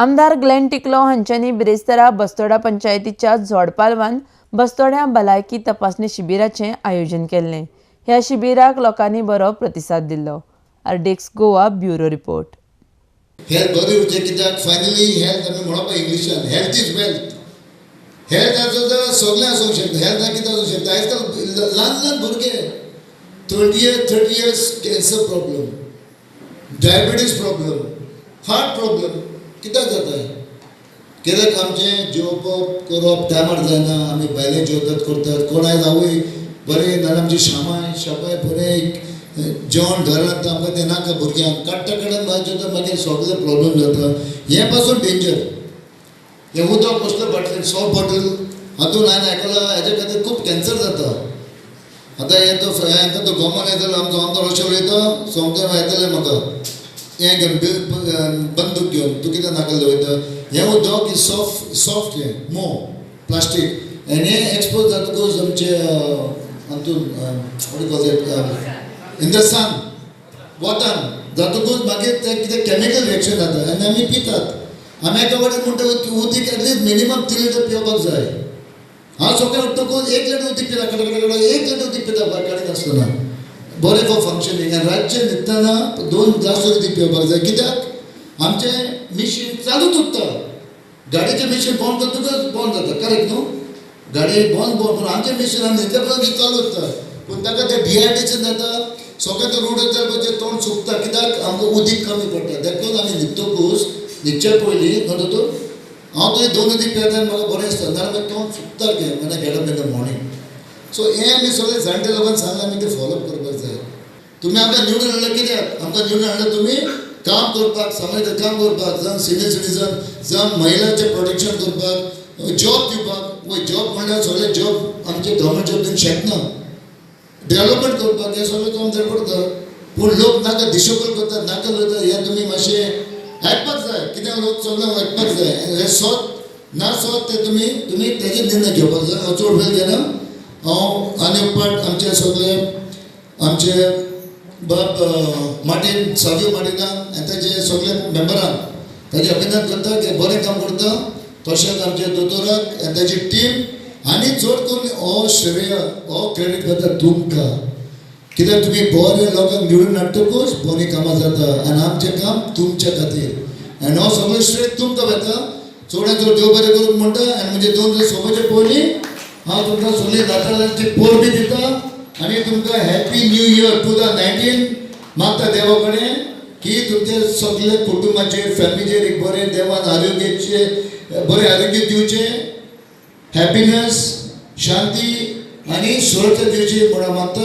आमदार ग्लेन टिकलो हांच्यांनी बिरेस्तारा बस्तोडा पंचायतीच्या झोडपालवान बस्तोड्यां भलायकी तपासणी शिबिराचें आयोजन केल्लें. ह्या शिबिराक लोकांनी बरो प्रतिसाद दिल्लो. RDX Goa bureau report. Health बरें उरचें कित्याक फायनली हेल्थ आमी म्हणप इंग्लिशान हेल्थ is wealth. Health आसत जाल्यार सगळें आसूंक शकता. हेल्थ कितें आसूंक शकता. आयज काल ल्हान ल्हान भुरगे 20 years 30 years cancer problem, diabetes problem, heart problem कित्याक जाता? कित्याक आमचें जेवप करप टायमार जायना. आमी भायलें जेवतात करतात. कोण आयज आवय बरें नाजाल्यार आमची शामाय शापाय बरें जेवण घरांत आमकां तें नाका भुरग्यांक काडटा काडून भायर जेवता, मागीर सगळे प्रॉब्लम जाता. हें पासून डेंजर. हें उदक कसलें बाटलें सॉफ्ट बॉटल हातून हांवें आयकलां हेजे खातीर खूब कॅन्सर जाता. आतां हें तो हेंका तो गोमन येतलो आमचो आमदार अशें उलयता सोमतें येतलें म्हाका हें घेवन बंदूक घेवन तूं कितें नाका वयता. हें उदक is soft soft हें मोव प्लास्टीक आनी हें एक्सपोज जातकूच आमचे हातून इन the सन वतान जातकूच मागीर तें कितें कॅमिकल रिएक्शन जाता आनी आमी पितात. आमी एका वाटेन म्हणटा उदीक एटलीस्ट मिनिमम 3 लिटर पिवपाक जाय. हांव सकाळीं उठ्ठकूच 1 लिटर उदीक पिता, कडे कडे कडे 1 लिटर उदीक पिता भायर काडिनासतना बरें फॉर फंक्शनींग. आनी रातचें न्हिदतना 2 ग्लास उदीक पिवपाक जाय कित्याक आमचें मिशीन चालूच उरता. गाडयेचें मिशीन बंद करतकच बंद जाता, करेक्ट न्हू? गाडी बंद बंद पूण आमचें मिशीन आमी न्हिदले पर्यंत चालू उरता. पूण ताका तें डिहायड्रेशन जाता. सगळें तो रोड वयता तोंड सुकता कित्याक आमकां उदीक कमी पडटा. देखून आमी न्हिदतकूच न्हिदचे पयलीं न्हू दोतोर हांव तुवें 2 उदीक पियेता आनी म्हाका बरें दिसता, नाजाल्यार मागीर तोंड सुकता तें when I get up in the morning. So हें आमी सगळे जाणटे लोकांक सांगलां, आमी तें फॉलोअप करपाक जाय. तुमी आमकां निवडून हाडलें कित्याक? आमकां निवडून हाडलें तुमी काम करपाक, समाजाचें काम करपाक, जावं सिनियर सिटीजन जावं महिलांचें प्रोटेक्शन करपाक, जॉब दिवपाक. वय जॉब म्हणल्यार सगळे जॉब आमचे गव्हर्मेंट जॉब दिवंक शकना. डेवलपमेंट करपाक हें सगळें काम जाय पडटा. पूण लोक नाका दिशभूल करतात, नाका उलयतात. हें तुमी मातशें आयकपाक जाय. कित्याक लोक सगळें आयकपाक जाय. हें सत ना सत तें तुमी तुमी तेजेर निर्णय घेवपाक जाय. हांव चड वेळ घेना. हांव आनी एक पाट आमचे सगळे आमचे बाब मार्टीन सावियो मार्टिना आनी ताजे सगळे मेंबरांक ताजें अभिनंदन करता की बरें काम करता. तशेंच आमचे दोतोराक आनी ताजी टीम आनी चड करून हो श्रेय हो क्रेडीट वता तुमकां कित्याक तुमी बरें लोकांक निवडून हाडटकूच बरीं कामां जाता आनी आमचें काम तुमच्या खातीर आनी हो सगळें श्रेय तुमकां वता. चडांत चड देव बरें करूंक म्हणटा. आनी म्हणजे 2 दीस सोंपचे पयलीं हांव तुमकां सगळीं नातालांची परबीं दिता आनी तुमकां हॅपी न्यू इयर 2019 मागता देवा कडेन की तुमचे सगळे कुटुंबाचेर फॅमिलीचेर एक बरें देवान आरोग्याचे बरें आरोग्य दिवचें, हॅपिनस, शांती आनी सुरक्षा दिवची म्हणून मागता.